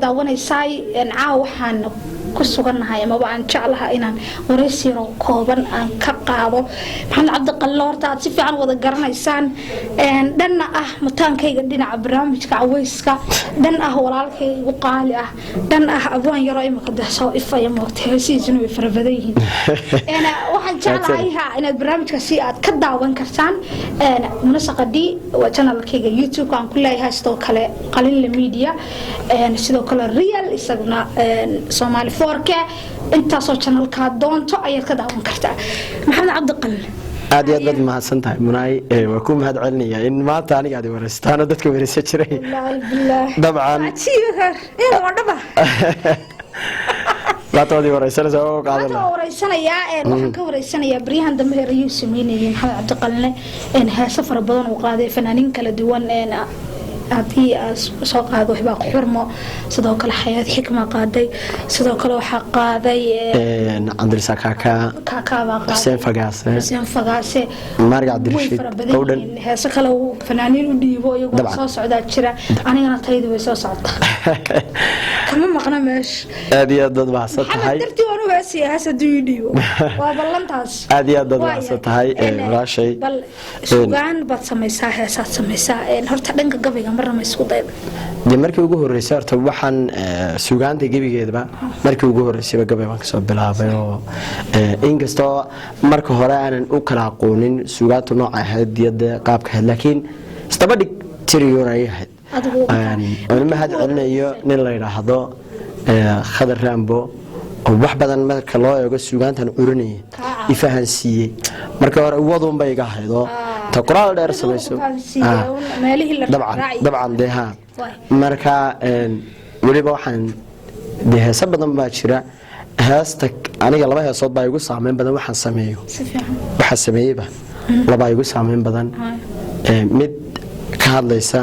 Daawanaysaay, caawa waxaan ku sugannahay amaba aan jeclaha inaan waraysi yaro kooban aan ka qaado Maxamed Cabdiqalile. Horta aad si fiican wada garanaysaan, dhanna ah mataankayga dhinaca barnaamijka caweyska, dhan ah walaalkayga igu qaali ah, dhan ah abwaan yaroo imika deh soo ifaya, moogta heesihiisuna way fara badan yihiin. Waxaan jeclahay ha inaad barnaamijka si aad ka daawan kartaan Munasaqa D waa channelkayga YouTube aan ku leeyahay, sidoo kale Qalinle Media, sidoo kale Real isaguna Soomaali 4K. Intaasoo channelkaa doonto ayaad ka daawan kartaa Maxamed Cabdiqalin. Aad iyo aad baad mahadsan tahay, Munaay. Waa ku mahad celinaya in maanta aniga aad wareysataan oo dadka wareysan jiray. Dabcan maanta waad i wareysanaysaa oo qaadan. Maanta waa wareysanayaa. Waxaan ka wareysanayaa baryahan dambe heerayuu sameynayay Maxamed Cabdiqaline, heeso fara badan uu qaaday, fanaaniin kala duwan. Haddii aad soo qaado Waxbaa ku xurmo, sidoo kale Xayaad Xikma qaaday, sidoo kale waxaa qaaday Cabdirisaaq Kaaka. Kaakaabaa qaaday. Xuseen Fagaase. Xuseen Fagaase. Maarig way Cabdirashiid fara badan Qowdhan. yihiin. Heeso kale uu fanaaniin u dhiibo iyagoo soo socdaa jira. Anigana taydu way soo socotaa, kama maqna meesha. Aad iyo aad baad mahadsan Maxamed tahay. Dartii waan u heesaya, hees hadduu ii dhiibo waa ballantaas. Aad iyo aad baad Waaya. mahadsan tahay, walaashay. Bal sugaan baad samaysaa, heesaad samaysaa. Horta dhanka gabayga marna ma isku dayda? Dee markii ugu horreysay horta waxaan sugaanta gebigeedaba markii ugu horreysayba gabay baan kasoo bilaabay, oo inkastoo marka hore aanan u kala aqoonin sugaantu nooca ahayd iyo dee qaabka ahayd, laakiin isdaba dhig tiriyuun ay ahayd. Adigu Oona mahad celinayo nin la yidhaahdo Khadar Rambo, oo wax badan marka loo eego sugaantan curinayay Kaa caawiya. Ifahansiiyey. Marka hore waduunbay iga ahayd oo ta qoraal dheer samayso. Meelihii la Dabcan. raaci. Dabcan dee ha. Waay. Marka weliba waxaan dee heese badan baa jira. Heesta aniga laba heesood baa igu saameyn badan waxaan sameeyo. Si fiican. Waxaa sameeyeyba labaa igu saameyn badan. Mid ka hadlaysa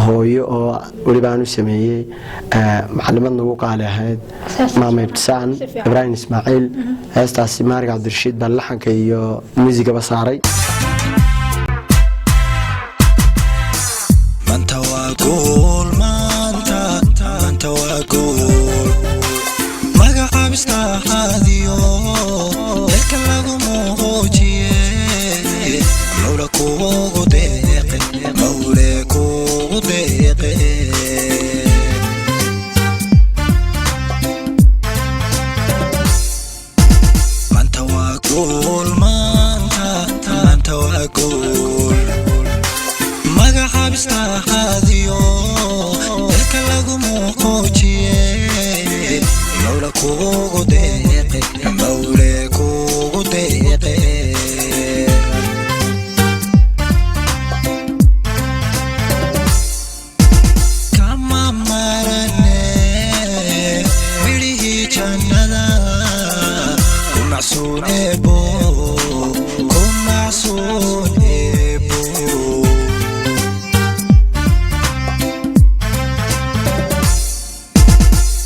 hooyo oo weliba aan u sameeyey macalimad nagu qaali ahayd, Maama Ibtisaan Si fiican. Ibraahim Ismaaciil. Heestaasi Maarig Cabdirashiid baa laxanka iyo muusigaba saaray. Maanta waa guul, maanta, maanta waa guul. Magacaabista haadiyo xilka lagu muujiye, Mawla kuugu deeqe, Mawle kuugu deeqe. Maanta waa guul, maanta, maanta waa guul. Magacaabista haadiyo xilka lagu muujiye, Mawla kuugu deeqe, Mawle kuugu deeqe. Kama marane midhihii jannada, ku macsuun Eebo, ku macsuun Eebo.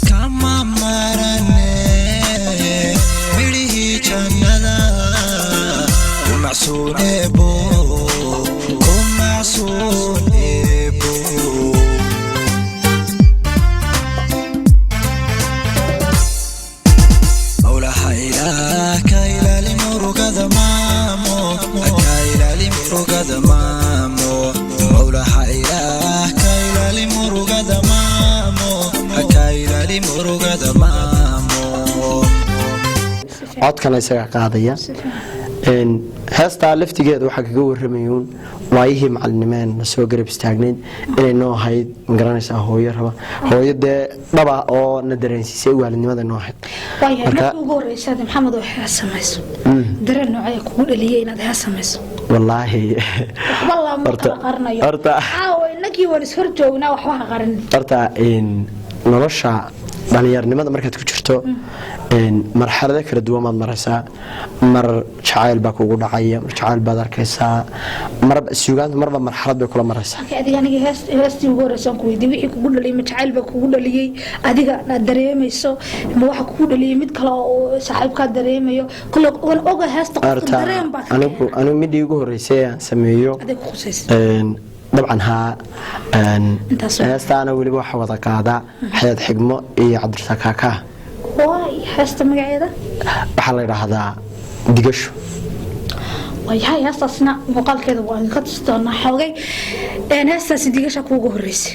Kama marane midhihii jannada, ku macsuun Eebo, ku macsuun Eebo. Mawlaha Ilaah ka ilaali murugada maamo, ka ilaali murugada maamo. Mawlaha Ilaah ka ilaali murugada maamo, ka ilaali murugada maamo. Codkana isagaa qaadaya. Si fiican. Heestaa laftigeeda waxaa kaga waramayuun waayihii macalinimeen na soo garab istaagnayd inay noo ahayd, magaranaysaa, hooyo raba, hooyo dee dhaba oo na dareensiisay waalidnimada noo ahayd. Waayahay. Marka- Markii ugu horreysay aad, Maxamed, oo hees samayso, dareen noocee kugu dhaliyay inaad hees samayso? Wallaahi Waxba lama kala qarinayo. Caawa innagii waan is hor joognaa, waxba ha qarin. Horta nolosha dhalinyarnimada markaad ku jirto, marxalado kala duwan baad maraysaa. Mar jacayl baa kugu dhacaya, mar jacayl baad arkaysaa, mar suugaantu marba marxalad bay kula maraysaa. Marka adiga aniga heestii ugu horreysaan ku weydiiyey, wixii kugu dhaliyay, ma jacayl baa kugu dhaliyey adiga aad dareemayso, ma waxa kugu dhaliyay mid kale oo saaxiibkaa dareemayo? Kule waan oga heesta qofka Horta dareen baa ka anigu keena. Anigu midii ugu horreysay aan sameeyo Aday ku khusaysa. Dabcan haa. Heestaana weliba waxa wada qaada Xayaad Xigmo iyo Cabdirasaaq Kaakaa. Waay, heesta magaceeda? Waxaa la idhaahdaa Digasho. Waayahay, heestaasna muuqaalkeeda waan ka tusi doonaa xoogay. Heestaasi Digasha kuugu horeysay.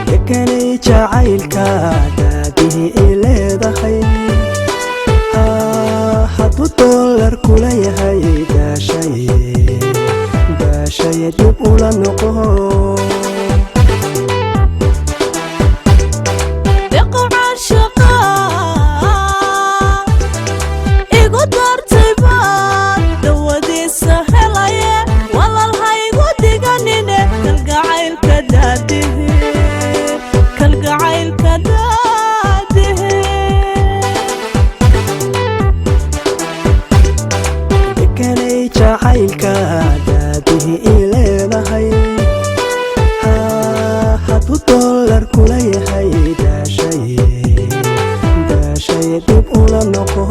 Deganay jacaylka daadihi i leedahay, hadduu doolar kula yahay, daashaye daashaye, dib ula noqo. Deganay jacaylka daadihi i leedahay, hadduu doolar kula yahay, daashaye daashaye, dib ula noqo.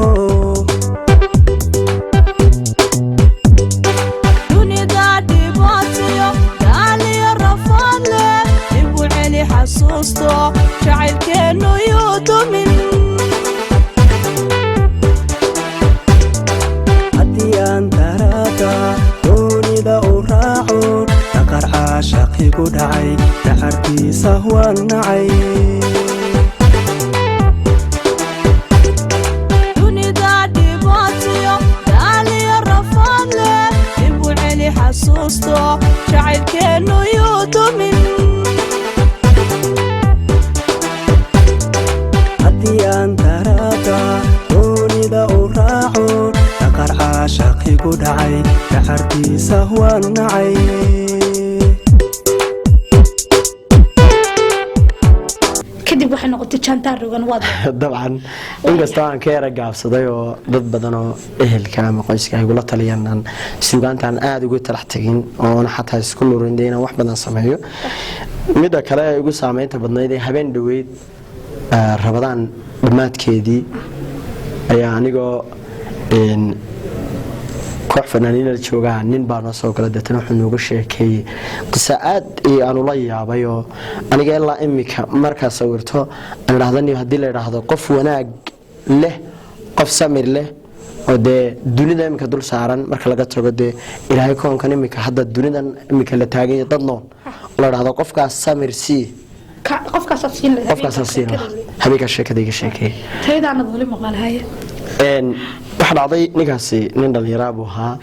Dunida dhibaatiyo daaliyo rafaad leh, dib u celi xasuusto, jacaylkeennu yuu dumin. Haddii aan daraada doonida u raaco, dhaqar caashaqigu dhacay, dacartiisa waan nacay. Dunida dhibaatiyo daaliyo rafaad leh, dib u celi xasuusto, jacaylkeennu yuu dumin. Haddii aan daraada doonida u raaco, dhaqar caashaqigu dhacay, dacartiisa waan nacay. Kadib waxay noqotay Jaantaa Rogan waad. Dabcan, inkastoo aan ka yara gaabsaday oo dad badan oo ehelka ama qoyska ay igula taliyaan aan suugaantaan aada ugu talax tegin oona xataa isku lurin dee inaan wax badan sameeyo. Midda kale ee igu saameynta badnayd ee habeen dhoweyd, Rabadaan dhammaadkeedii, ayaa anigoo koox fanaaniina joogaa nin baa noo soo gala. Deetana wuxuu nooga sheekeeyey qiso aad iyo aan ula yaabay oo aniga ilaa imika markaa sawirto aan idhahdo, "Niyo, haddii la idhaahdo qof wanaag leh, qof samir leh oo dee dunida imika dul saaran, marka laga tago dee Ilaahay, koonkan imika hadda dunidan imika la taagan yahay dad nool oo la idhahdo qofkaas samir sii," Qofkaasaad siin lahayd? Qofkaasaa siin lahaa. Habeenkaa sheekada iga sheekeeyey. Tayadaanad weli maqalhaya. Waxaa dhacday, ninkaasi nin dhallinyaraa buu ahaa.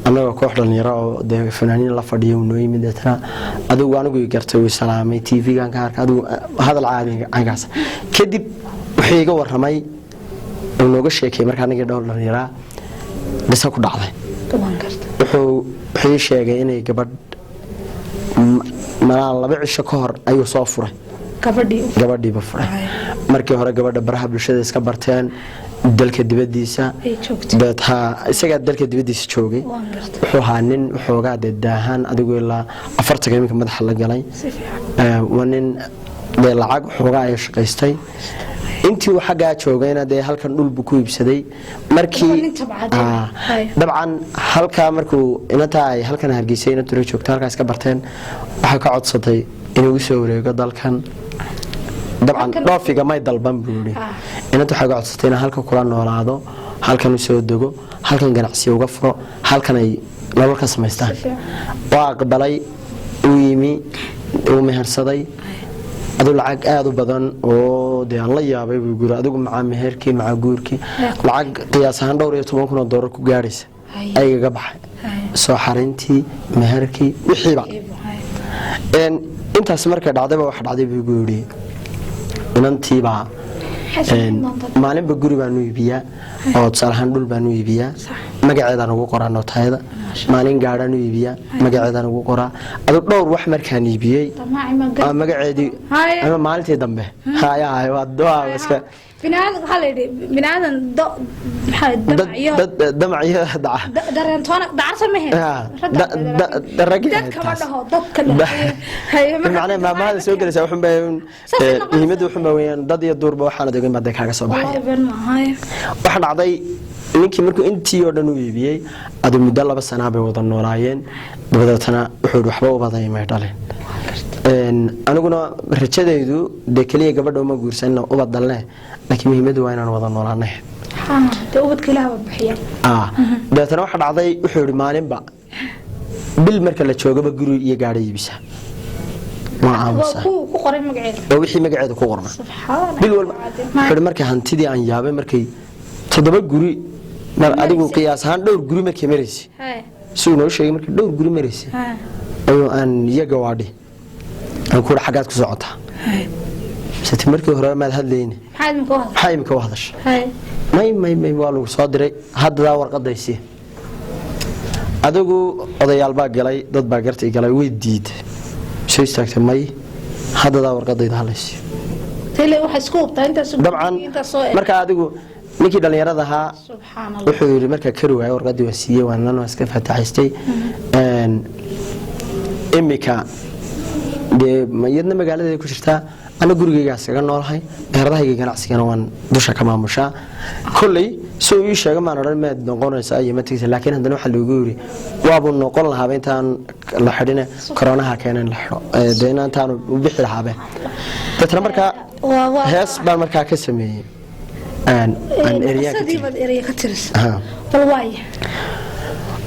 Annagoo koox dhallinyaro oo dee fanaaniin la fadhiya uu noo yimid. Deetana adigu anigu i gartay, wuu salaamay, TV-gan ka arkay, adigu hadal caadi caynkaas. Kadib wuxuu iga warramay uu nooga sheekeeyey markaa anigii dhowr dhallinyaraa qiso ku dhacday. Waan garta. Wuxuu ii sheegay inay gabadh malaa 2 cisho ka hor ayuu soo furay. Gabadhii? Gabadhiiba furay. Markii hore gabadha baraha bulshada iska barteen dalka dibadiisa. Ay joogtay. Dabeed haa, isagaa dalka dibadiisa joogay. Waan gartay. Wuxuu ahaa nin waxoogaa dee daahaan, adigu ilaa 40-ka iminka madaxa la galay. Si fiican. Waa nin dee lacag xoogaa ay shaqaystay. Intii uu xaggaa joogayna dee halkan dhul buu ku iibsaday markii. Waa nin tabcaday. Hay. Dabcan, halkaa markuu inantaa ay halkan Hargeysa inantura joogto halkaas ka barteen, waxay ka codsatay inuu usoo wareego dalkan. Dabcan dhoofiga may dalban buu yidhi. Inanta waxay ka codsatay inaan halkan kula noolaado, halkan usoo dego, halkan ganacsiya uga furo, halkan ay nolol ka samaystaan. Si fiican. Waa aqbalay, uu yimi, uu mehersaday. Aduu lacag aada u badan oo dee aan la yaabay buu guri, adigu macaa meherkii, macaa guurkii, lacag qiyaas ahaan dhowr iyo toban kun oo doolar ku gaadhaysa aygaga baxay, soo xarintii, meherkii, wixiiba. Intaas markay dhacdayba, waxa dhacday buu igu yidhi inantiibaa maalinba guri baanu iibiyaa oo tusaale ahaan dhul baanu iibiyaa, magaceedaan ugu qoraa nootayada, maalin gaadhaan u iibiyaa, magaceedaan ugu qoraa. Adu dhowr wax markaan iibiyey magaceedii ama maalintii dambe haya waa iska Biniaadan waxaa la yidhi biniaadan do maxaa damacyo damac iyo daca dareentoona dacarta ma hen. Raggi dadka ma taas. Dhaho dadka. Macnaha maamahada soo gelaysaa wuxun baa Saasay noqonaysaa. Muhiimadda wuxun baa weeyaan dad iyo duurba waxaanad ogeyn baa dee kaaga soo baxaya. Wallahi been maaha. Waxa dhacday ninkii markuu intii oo dhan u iibiyey, adu muddo 2 sanaa bay wada noolaayeen. Dabadeetana wuxuu yidhi waxba ubaday may dhaleen. Aniguna rajadaydu dee keliya gabadha uma guursanina ubad dhalne, laakiin muhiimaddu waa inaan wada noolaanay. Dee ubadka Ilaah baa bixiya. Dabeetana waxa dhacday wuxuu yidhi maalinba bil marka la joogaba guri iyo gaadho iibisa, waa waa aamusa. Ku qoray magaceeda. Waa wixii magaceeda ku qornaa. Subxaana bil walba wuxuu yidhi markii hantidii aan yaabay markay toddoba guri mar, adigu qiyaas ahaan dhowr guri markay maraysay, si uu noo sheegay, markay dhowr guri maraysay ayuu aan iyaga waadhi aan ku xaggaad ku socotaa sati, markii hore maad hadlayni. Maxaa idinka u hadlay? Maxaa imika u hadasha? May may may, waa lagu soo diray haddadaa warqadaysi. Adigu odayaal baa galay, dad baa gartay galay, way diiday, soo istaagtay, may, haddadaa warqadayda halaysiyo. Tele waxay isku hubtaa intaas. Dabcan intaas soo marka adigu ninkii dhallinyarada ahaa Subxaan Allah. wuxuu yidhi markaa kari waayay, warqadii waa siiyey, waan waa iska faataxaystay. Imika dee iyadna magaaladeeda ku jirtaa, ana gurigaygaa iskaga noolahay, meheradahayga ganacsigana waan dusha ka maamushaa. Kolley si uu ii sheega maan odhan maad noqonaysaa iyo ma tegaysa, laakiin haddana waxaa loogu yidhi waabuu noqon lahaaba intaan la xidhine koronaha keena in la xidho. Dee intaanu u bixi lahaabe. Deetna markaa hees baan markaa ka sameeyey aan ereyaan ka Qisadii tiri. Baad eraya ka tirisa. Aha. Bal waaya.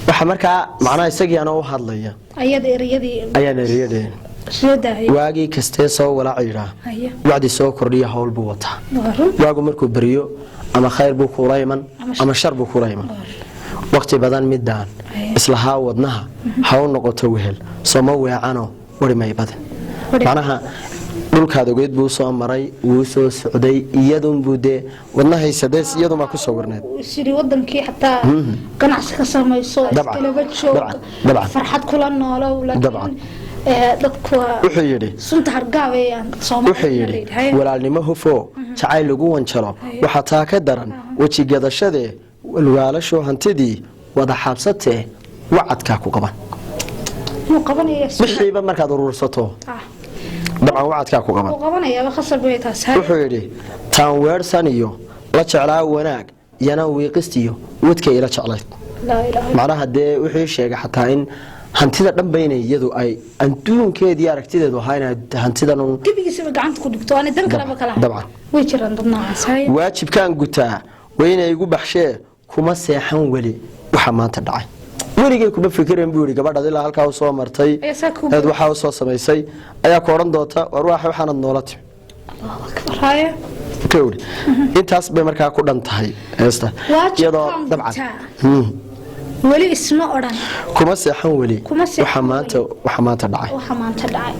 Waxaa markaa macnaha isagii anoo u hadlaya ayada ereyadii ayaan ereyadeen soo daayay. Waagii kastee soo walaac yidhaa, wacdi soo kordhiya hawl buu wataa. Waa run. Waagu markuu beriyo ama khayr buu kuula iman ama shar buu kuula iman. Waqti badan midaan islahaa wadnaha ha u noqoto wehel, sooma weecano wari may badan. Macnaha dhulkaad ogeyd buu soo maray, wuu soo socday, iyadunbuu dee wadnahaysa dee iyadunbaa ku sawirneed. Sidii wadankii xataa ganacsi ka samayso, iskalaba joog, Dabcan. farxad kula noolow, laakiin dadku waa Wuxuu yidhi sunta hargaabayaan. wuxuu Soomaaliya yidhi walaalnimo hufo jacayl lagu wanjalo, waxaa taa ka daran weji gadashadee walwaalasho hantidii wada xaabsatee wacadkaa ku qaban. Inuu qabanaya. Wixiiba markaad urursato, dabcan wacadkaa ku qaban. Uu qabanayaaba, khasab way taas. Wuxuu yidhi taan weersan iyo la jeclaa wanaag iyana wiiqistiyo wadka ila jeclayd. Laa ilaaha. Macnaha dee wuxuu sheegay xataa in hantida dhanba inay iyadu ay adduunkeedii aragtideedu ahaa inay hantidan un Gebigiisaba gacanta ku dhigto, aanay dan kaleba kala. Dabcan. Way jiraan dad noocaas. Waajibkaan gutaa waa inay igu baxshee, kuma seexan weli waxa maanta dhacay, weligay kuma fikiran buu yidhi gabadhaad ilaa halkaa usoo martay Ayaa saa kuu eed waxaa usoo samaysay ayaa ku odhan doonta war waxa waxaanad noola timi. Allahu akbar. Kowri intaas bay markaa ku dhan tahay heesta. Waajibkaan iyadoo dabcan gutaa. Weli isma odhan. Kuma seexan weli Kuma seexan waxa maanta weli. waxa maanta dhacay. Waxa maanta dhacay.